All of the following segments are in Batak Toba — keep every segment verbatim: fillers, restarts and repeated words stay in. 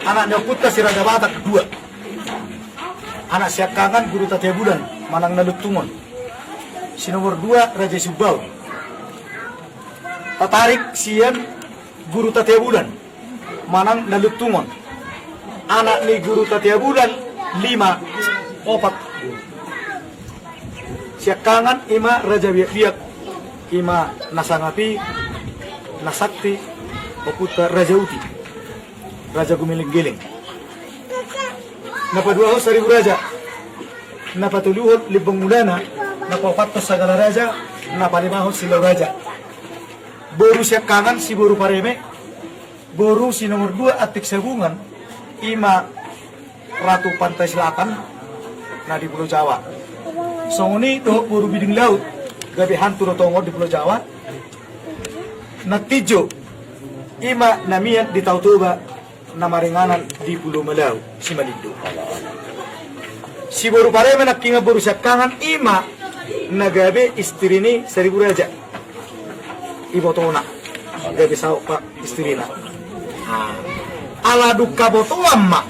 Anak ni ompunta si Raja Batak dua. Anak siangkangan Guru Tatea Bulan manang na Lontungon. Si nomor dua Raja Sumbaon. Tatarik sian Guru Tatea Bulan manang na Lontungon. Anak ni Guru Tatea Bulan lima, opat. Siangkangan ima Raja Biakbiak, ima na sangap i, na sakti, ompunta Raja Uti, Raja Gumelenggeleng. Na paduahon Saribu Raja, na patoluhon Limbong Mulana, na paopathon Sagala Raja, na palimahon Silau Raja. Boru siangkangan si Boru Pareme, boru si nomor dua Antik Sabungan, ima Ratu Pantai Selatan na di Pulo Jawa. Songon i dohot boru Biding Laut, gabe hantu do tongon di Pulo Jawa. Na tinjo, ima na mian di Tao Toba, na maringanan di Pulo Malau, Simalindo. Si Boru Pareme nangkingan boru siangkangan ima na gabe istri ni Saribu Raja. Ibotona. Gabe saut, Pak, istrina. Ah. Ala dung habotoan ma,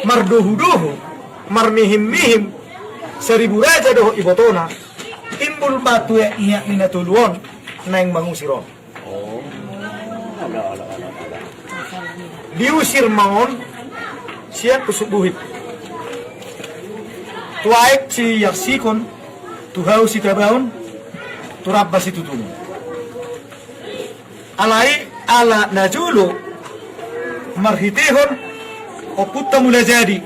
mardohudohu, marmihimmihim Saribu Raja dohot ibotona, timbul ma tu iakniak ni na tolu on naeng mangusir on. Oh. Ala, ala, ala, ala. Diusir ma on sian Pusuk Buhit. Tu aek Siarsikon, tu hau Sitabaon, tu ramba Situtungon. Alai ala najolo marhitehon ompunta Mulajadi,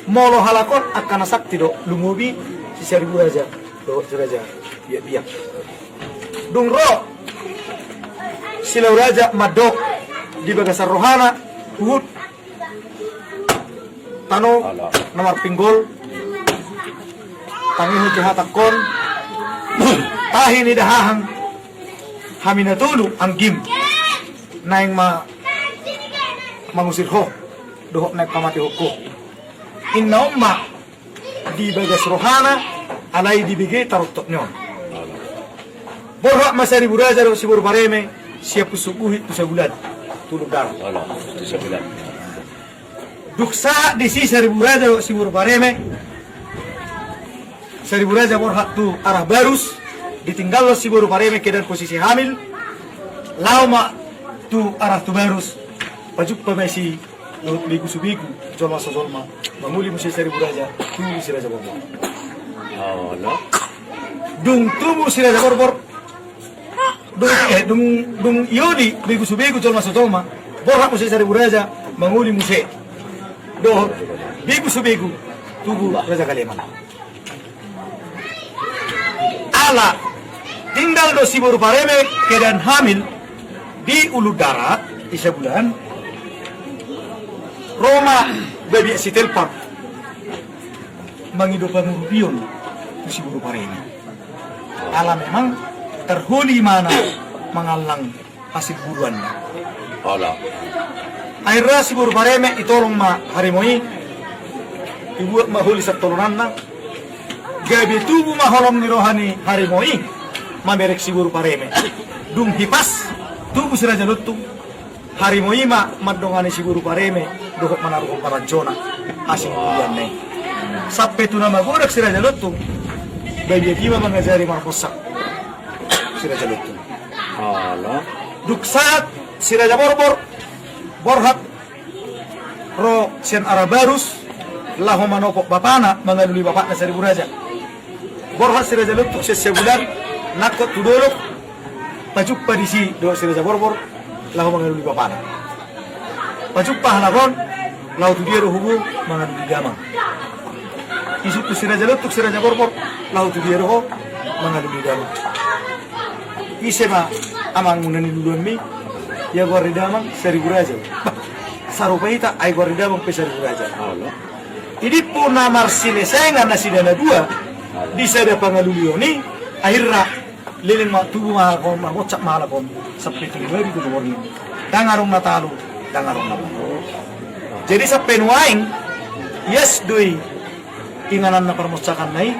molo halak on angka na sakti do, lumobi si Saribu Raja dohot si Raja Biakbiak. Dung ro Silau Raja mandok di bagasan rohana, huhut tano na marpinggol, tangihon di hatangkon, tahi ni dahahang, hami na tolu anggim naeng ma mangusir ho dohot naeng pamatehon ho. Inna on ma di bagas rohana, alai dibege tarotok ni on. Borhat ma Saribu Raja dohot si Boru Pareme sian Pusuk Buhit tu Sabulan, tu Ulundarat. Dung sahat disi Saribu Raja dohot si Boru Pareme, Saribu Raja borhat tu arah Barus, ditinggalhon si Boru Pareme keadaan posisi hamil, laho ma tu arah tu Barus, pajumpa ma disi dohot begu so begu, jolma so jolma, mangoli muse Saribu Raja, tubu si Raja Borbor. Dung tubu si Raja Borbor, dung, eh, dung, dung ioli begu so begu, jolma so jolma, borhat muse Saribu Raja, mangoli muse dohot begu so begu, tubu Raja Kaleman. Ala tinggal do si Boru Pareme keadaan hamil di Ulundarat, di Sabulan, ro ma Babiat Sitelpang mangido pangurupion tu si Boru Pareme. Ala memang tarholi ma na mangallang hasil buruanna. Akhirna si Boru Pareme ditolong ma harimo i, dibuat ma holi sian tolonanna, gabe tubu ma holong ni roha ni harimo i mamereng si Boru Pareme. Dung hipas tubu si Raja Lontung, harimo i ma mandongani si Boru Pareme dohot manaruhon paranjona hasil buruanna i. Sampe tu na magodang si Raja Lontung, Babiat i ma mangajari marmonsak si Raja Lontung. Dung sahat si Raja Borbor borhat ro sian arah Barus, laho manopot bapana, mangalului bapakna Saribu Raja. Borhat si Raja Lontung sian Sabulan, nangkok tu dolok, pajumpa disi dohot si Raja Borbor, laho mangalului bapana. Pajumpa halak on, laho tu dia do ho mangalului damang. Isungkun si Raja Lontung si Raja Borbor, laho tu dia do ho mangalului damang. Ise ma amangmu na niluluanmi? Ia goar ni damang Saribu Raja. Bah, sarupa hita, ai goar ni damang pe Saribu Raja. Didok na marsilesengan nasida na dua di sada pangalulion i, akhirna leleng ma tubu ma halak on, marmonsak ma halak on sampe tu lima ribu tu borngin. Ndang adong na talu, ndang adong na tolu. Jadi sampe nuaeng ias do i ingananna parmonsakanna i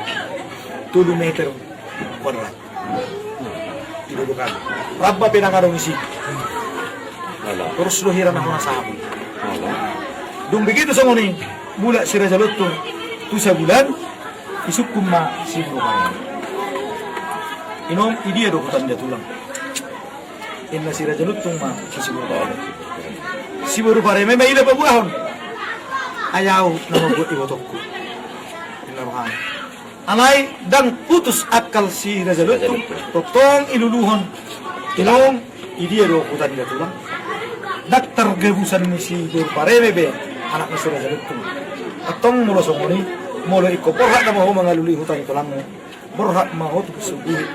tolu meter kuadrat. Ramba pe ndang adong isi. Ala. Torus do hira na hona sapu. Ala. Dung begitu songon i, mulak si Raja Lontung tu Sabulan, disungkun ma si Boru Pareme. Inong, i dia do hutanda tulang? Inna si Raja Lontung ma tu si Boru Pareme. Si Boru Pareme ma ida paboahon. Ai ahu na mambuat ibotongku, inna rohana. Alai ndang putus akal si Raja Lontung, tongtong iluluhon. Inong, i dia do hutanda tulang? Ndang targabusan ni si Boru Pareme be anak ni si Raja Lontung. Antong molo songon i, molo ingkon borhat nama ho mangalului huta ni tulangmu, borhat ma ho tu Pusuk Buhit,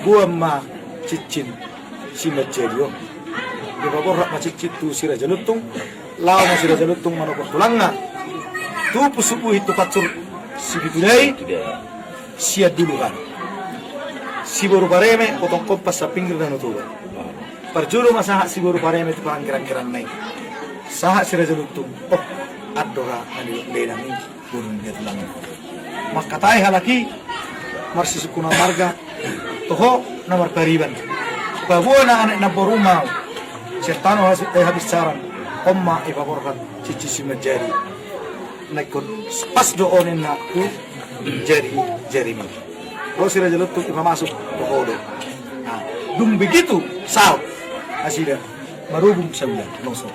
boan ma cincin simanjadi on. Dipaborhat ma cincin tu si Raja Lontung, laho ma si Raja Lontung manopot tulangna tu Pusuk Buhit tu Pansur Sipitudai. Sian dulu kan si Boru Pareme potong kompas sapinggir Danau Toba. Parjolo ma sahat si Boru Pareme tu parangkirangkiranna i. Sahat si Raja Lontung, oh, andora na nidok dainang i. Gunung dia tulang. Mangkatai halak i marsisungkunan marga, toho na marpariban. Paboa na anak na boru mau sian tano hasu-, eh, habis sarang. On ma ipaborhat cincin simanjadi. Na ingkon pas do on inna tu jari, jarimi. Ro si Raja Lontung ipamasuk toho do. Nah, dung begitu saut nasida marhobung Sabulan, longsor.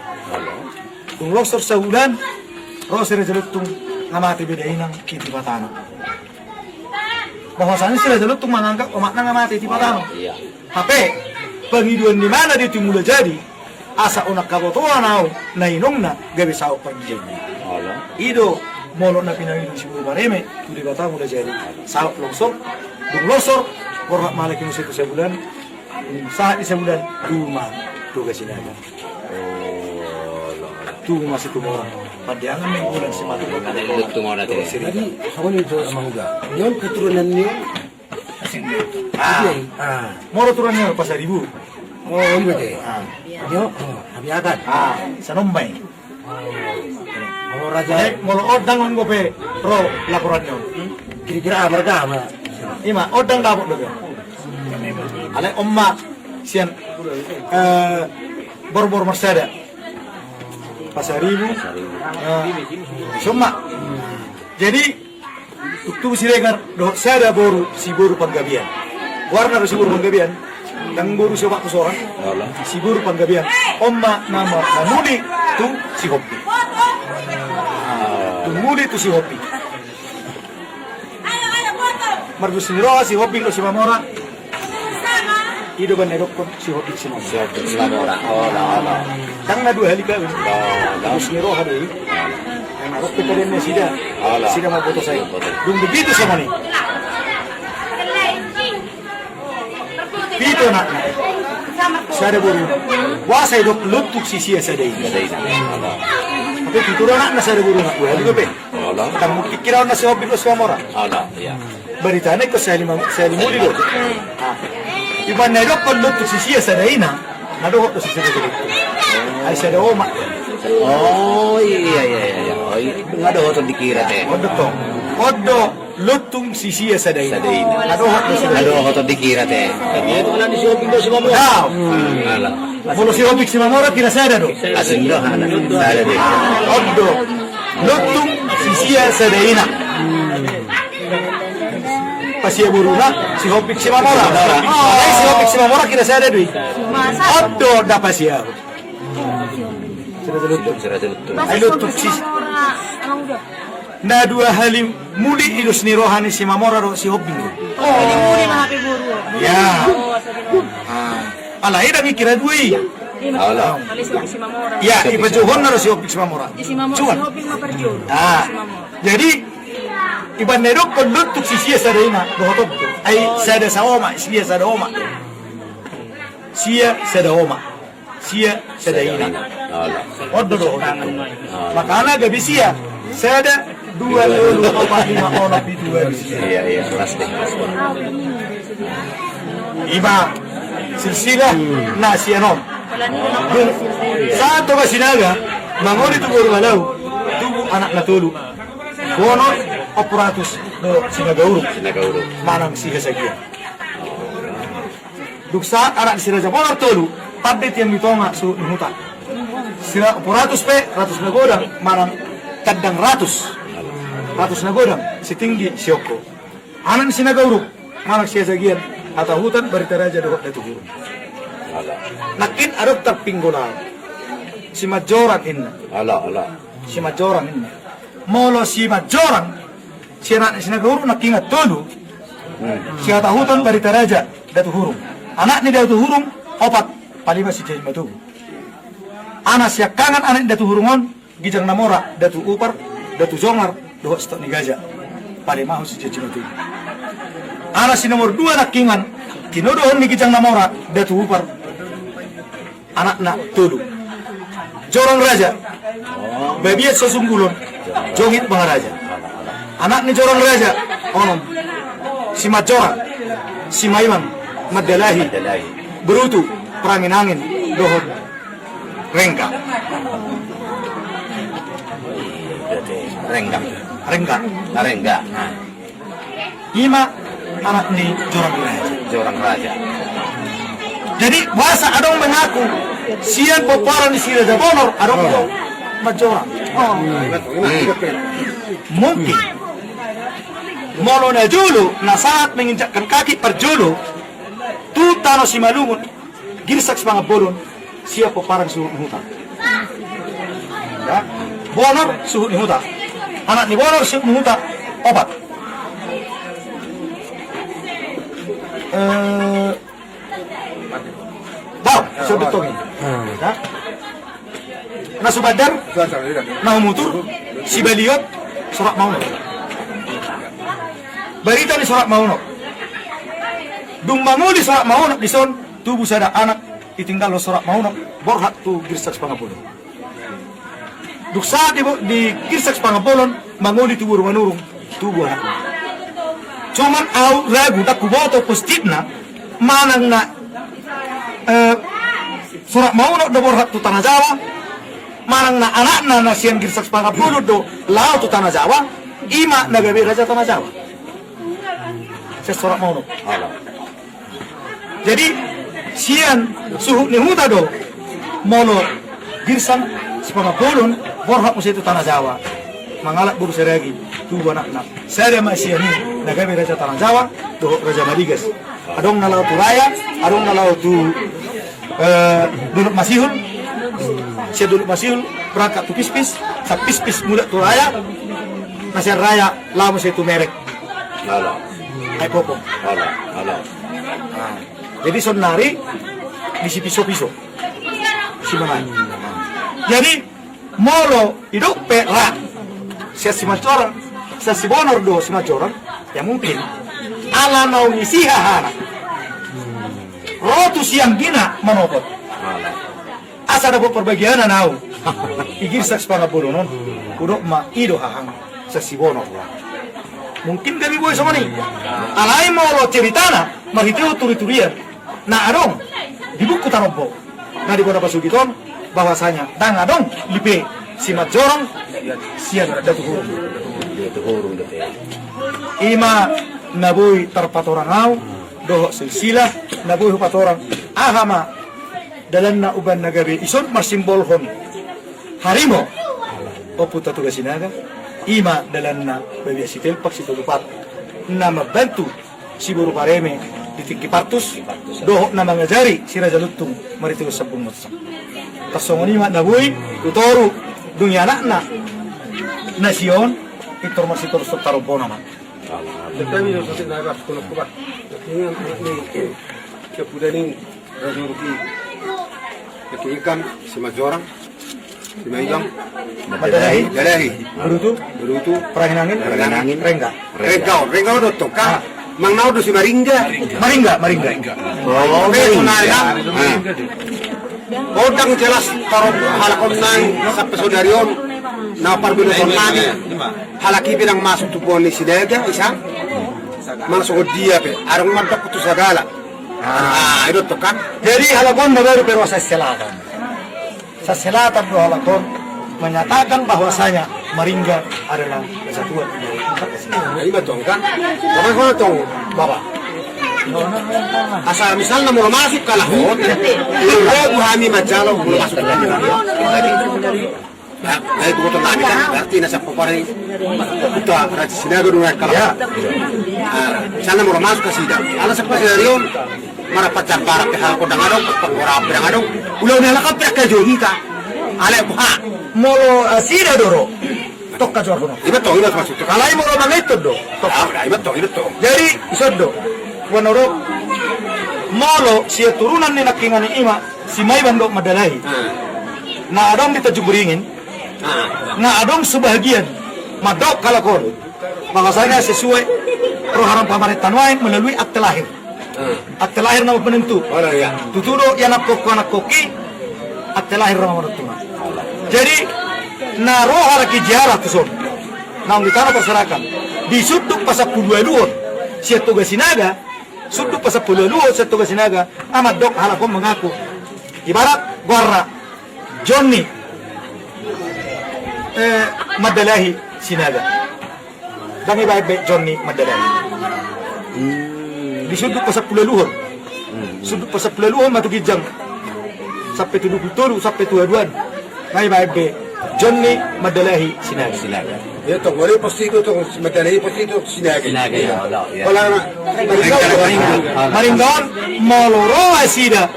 Dung longsor Sabulan, ro si Raja Lontung, nga mate be dainang i Tipa Tano. Bahwasanya si Raja Lontung manganggap omakna nga mate i Tipa Tano. Hape pangidoan ni imana di Timula Jadi, asa unang habotoan ahu na inongna gabe saut pardian. I do molo na pinangido si Boru Pareme tu Debata Mula Jadi, saut longsor. Dung longsor, borhat ma halak i muse tu Sabulan. Sahat di Sabulan, duma Toga Sinaga. Duma Situmorang. Pandiangan ni bulan si mata. Jadi songon i do, amang uda. Dia on keturunan ni on. Moro turunan ni on Pasaribu. Oh, i ma te. Dia on Habiakan. Sanombai. Molo raja, molo on ndang on dope ro laporan ni on. Kira-kira aha marga ma? Ima on ndang dapot dope. Alai on ma sian, eh, borbor marsada. Pasaribu. Eh, ison ma. Jadi Tubu Siregar dohot sada boru, si Boru Panggabean. Goarna do si Boru Panggabean. Ndang boru si opat tu sorang. Si Boru Panggabean. On ma na mamuli tu Sihombing. Dung muli tu Sihombing, mardos ni roha Sihombing dohot Simamora. I do umbahen na idokkon Sihombing Simamora. Sihombing Simamora. Ndang na dua hali kawin. Mardos ni roha do i. Ai marok pe kawin nasida. Sida mamboto sae. Dung begitu songon i, pitu anakna, sada boruna. Boasa idok Lontung Sisia Sadaina? Hape pitu do anakna, sada boruna, dua hali dope. Ndang mungkin kira on na Sihombing dohot Simamora. Baritana ingkon sahali ma-, sahali muli do. Umbahen na idokkon Lontung Sisia Sadaina, nga dohot do sisada jadi. Ai sada omak. Oh, iya, iya, iya, iya. Oh, iya. Nga dohot on dikira te. On do tong. On do Lontung Sisia Sadaina. Nga dohot do sisada. Nga dohot on dikira te. Molo Sihombing Simamora kira sada do. Asing do, sada do. On do Lontung Sisia Sadaina. Pasia boruna Sihombing Simamora. Alai Sihombing Simamora kira sada do i. On do na pasia. Ai Lontung Sisia. Na dua hali muli i dos ni roha ni Simamora dohot Sihombing. Alai ndang ikira dua i. Ia, ipajohonna do Sihombing Simamora. Cuman. Jadi umbahen na idokkon Lontung Sisia Sadaina, dohot on do. Ai sada saomak, sia sada omak. Sia sada omak. Sia sada ina. On do dohot on. Makana gabe sia. Sada, dua, tolu, opat, lima, onom, pitu, walu, sia. Iya, iya, pasti. Ima silsilah na sian on. Dung sahat Toga Sinaga, mangoli tu Boru Malau, tubu anakna tolu. Bonor, Ompu Ratus dohot Sinaga Uruk. Sinaga Uruk. Manang Sihasagian. Dung sahat anak ni si Raja Bonor tolu, Pande tiang ni tonga suhut ni huta. Sira-, po ratus pe, ratus na godang, manang tandang ratus. Ratus na godang, sitinggi, siongko. Anak ni Sinagauruk, manang Siasagian, Hatahutan, Barita Raja dohot Datu Hurung. Nangkin adong tarpinggol au. Simanjorang inna. Ala, ala. Simanjorang inna. Molo Simanjorang, sian anak ni Sinagauruk nangkingan tolu. Hmm. Sihatahutan, Barita Raja, Datu Hurung. Anak ni Datu Hurung opat, palima Sijanji Matogu. Anak siangkangan anak ni Datu Hurung on, Gijang Namora, Datu Upar, Datu Jongar, dohot Sitok ni Gaja. Palimahon Sijanji Matogu. Anak si nomor dua nangkingan, tinodohon ni Gijang Namora, Datu Upar. Anakna tolu. Jorang Raja. Babiat Sasunggulon. Jongit Maharaja. Anak ni Jorang Raja onom. Simanjorang. Simaimang. Mandalahi. Berutu. Peranginangin. Dohot Rengga. Rengga. Rengga. Rengga. Ima anak ni Jorang Raja. Jorang Raja. Jadi, boasa adong mengaku sian pomparan ni si Raja Bonor, adong do Manjorang. Mungkin molo na jolo, na saat menginjakkan kaki parjolo tu tano Simalungun, Girsak Sipangabolon, sian pomparan suhut ni huta. Ya. Bonor suhut ni huta. Anak ni Bonor suhut ni huta opat. Eh, Bau, suhut ni huta. Ya. Na Subandar, na Humutur, Sibaliot, Sorak Maunok. Barita ni Sorak Maunok. Dung mangoli Sorak Maunok dison, tubu sada anak, ditinggalhon Sorak Maunok, borhat tu Girsak Sipangabolon. Dung sahat di, di Girsak Sipangabolon, mangoli tu boru Manurung, tubu anakna. Cuman au ragu, ndang huboto positifna, manang na, eh, Sorak Maunok do borhat tu Tanah Jawa, manang na anakna na sian Girsak Sipangabolon do laho tu Tanah Jawa, ima na gabe raja Tanah Jawa. Sian Sorak Maunok. Jadi, sian suhut ni huta do, molo Girsak Sipangabolon, borhat muse tu Tanah Jawa. Mangalap boru Saragi, tubu anakna. Sada ma sian i, na gabe raja Tanah Jawa, dohot Raja Maligas. Adong na laho tu Raya, adong na laho tu, eh, Dolok Masihul. Sian Dolok Masihul, berangkat tu Pispis, sian Pispis mulak tu Raya, na sian Raya, laho muse tu Merek. Ala. Ai popo. Ala, ala. Nah, jadi saonnari disipisopiso. Simanai. Jadi molo didok pe ra sian Simanjorang, sian Sibonor do Simanjorang, ya mungkin ala naung isi hahana. Ro tu sianggina manopot. Ala. Asa dapot parbagianan au. I Girsak Sipangabolon on. Hudok ma i do hahang sian Sibonor. Mungkin gabe boi songon i. Alai molo ceritana marhitehon turiturian na adong di buku tarombo na di bona pasogit on, bahwasanya ndang adong lipe Simanjorang sian Datu Hurung. Datu Hurung do pe. Ima na boi tarpatorang au dohot silsilah na boi hupatorang. Aha ma dalanna umbahen na gabe ison marsimbolhon harimo Ompunta Toga Sinaga, ima dalanna Babiat Sitelpak Sitolu Pat na mambantu si Boru Pareme di tingki partus, dohot na mangajari si Raja Lontung marhitehon sambung monsang. Tarsongon i ma na boi tu toru, dung i anakna na sion, pintor marsitorus tarombona ma. Kami do sotik na iba sekolah kubat. Ingat anak ni kepuda ni Raja Ruki. Ketulikan Simanjorang, Simaijang, Mandalahi. Mandalahi. Berutu. Berutu. Peranginangin. Peranginangin. Rengga. Rengga, Rengga do tong kan. Ah. Manang na on do si Maringga. Maringga, Maringga. Oh, Maringga. Ondang jelas taro halak on nai sampe saonari on na parbeloson nami. Halak i pe ndang masuk tu boan ni Sinaga, isa. Manang songon dia pe, adong mandok tu sagala. Ah, i do tong kan. Jadi halak on na baru pe ro sian selatan. Sian selatan do halak on menyatakan bahwasanya Maringga adalah kesatuan. Nah, i ma tong kan. Bapak, bapak tong. Bapak. Asa misalna molo masuk halak on, ro hami manjalo molo masuk. Nah, jadi boto nami kan, berarti na siap popari. Kita raja Sinaga dong halak. Ya. Nah, misalna molo masuk ke sidang, ala siap pasti dari on, marapat jambara pe halak on dang adong, pangora pe dang adong, ulau ni halak on pe kajo hita. Alai ha. Molo, eh, sida do ro. Tong kajo aku no. Iba tong, iba maksud. Alai molo mangiton do. Tong. Ah, iba tong, iba tong. Jadi, ison do. Wanoro, molo sian turunan ni nangkiningan i ma, si Maiban do Mandalahi. Ah. Na adong di Tanjung Beringin. Ah. Na adong sebahagian. Mandok halak on. Bahwasanya sesuai program pamarenta nuaeng melalui akte lahir. Hmm. Akte lahir nama penentu. Oh, iya. Tutu do, ia anakhonhu anakhonhi, akte lahir nama penentu. Jadi, na ro halak i ziarah tu son. Naung di tano parserahan. Di sundut pasampuluualuhon. Sian Toga Sinaga. Sundut pasampuluualuhon, sian Toga Sinaga. Amandok halak on mengaku. Ibarat, goarna. Jonni. Eh, Mandalahi Sinaga. Dang ibaen be Jonni Mandalahi. Hmm. Di sundut pasampuluualuhon. Hmm. Sundut pasampuluualuhon ma tu ginjang. Sampe tu dua pulu tolu, sampe tu haduan. Dang ibaen be Jonni Mandalahi Sinaga. Sinaga. Ia tong, wali pasti tu tong, Mandalahi pasti tu Sinaga. Sinaga, ia, ia. Pala na, Maringgaon, molo ro nasida.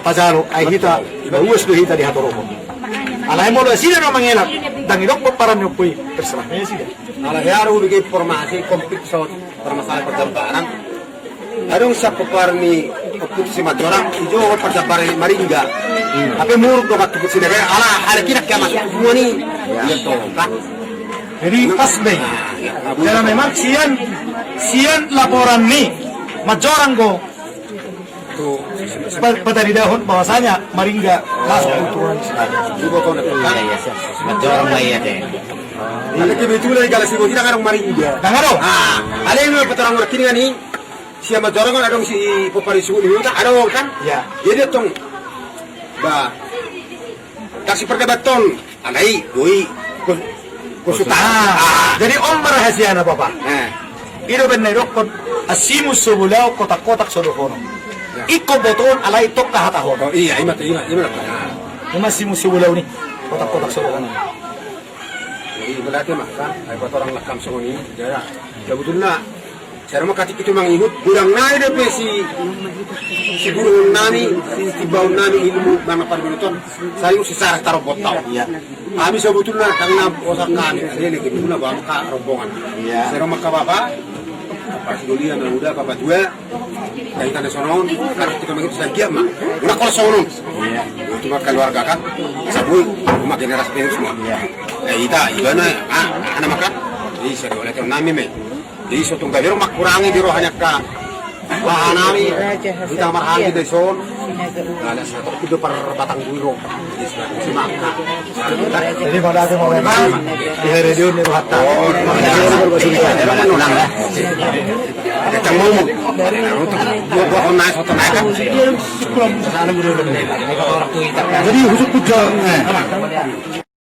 Pajalo, ai hita, bahuas do hita di hatoropon. Alai molo nasida do mangelak, dang idok pomparan ni ompu i, terserah nasida. Alai hea do hudok informasi komplit saut permasalahan parjambaran. Adong sian pomparan ni ompu i si Manjorang, ijo parjambaran ni Maringga. Tapi muruk do kan tu Sinaga, ala halak i nangkin masuk tu semua ni. Ia tong kan. Jadi pas be. Karena memang sian, sian laporan ni Manjorang do. Pa-, pataridahon bahwasanya Maringga masuk keturunan Islam. Iya, iya, iya. Manjorang ma ia de. Ada kebetulan di Galasi Boti dang adong Maringga. Dang adong? Ah, ada yang patorang orang kini kan ni. Sian Manjorang kan adong si pomparan ni suhut ni huta, adong kan? Iya. Jadi tong. Bah. Dang siperdebatan. Alai, boi. Kus-, kusuta. Ah. Jadi on ma rahasiana, Bapa. Eh. I do umbahen na idokkon, asimu so bolaon, kotak-kotak so dohonon. Ya. Ingkon botoon, alai tong hatahonon. Oh, iya, ima, ima, ima. Ah. Ima asimu so bolaon i, kotak-kotak so dohonon. Jadi, berarti maka, ai patorang lakam songon i, jadi, sebetulna, Sai ro ma hatingki tu mangihut, godang nai dope si, siguruhon nami, sitimbaon nami ilmu manang parboruon. Sai ro si sara tarombot tau. Iya. Hami sebetulna dang na bosan hami, alele ke dulu na bawa maka rombongan. Iya. Sai ro ma angka bapa, parsidolian na muda, papatua, na hita na sonon, kan hita mangihut sai giat ma. Unang holan sonon. Iya. Itu ma keluarga kan, sabui, rumah generasi penerus ma. Iya. Eh, hita, ibana, ah, anak makan. Jadi, sai ro oleh nami me. Jadi, so tung gabe ro mangkurangi di rohana angka bahanami, hita marhaha di son. Ala sahat tu do parbatang dulu. Jadi, pada tu mau memang di radio ni rohata. Oh, iya. Kencang mau. Dua, dua, naik, satu naik kan. Jadi, khusus puja.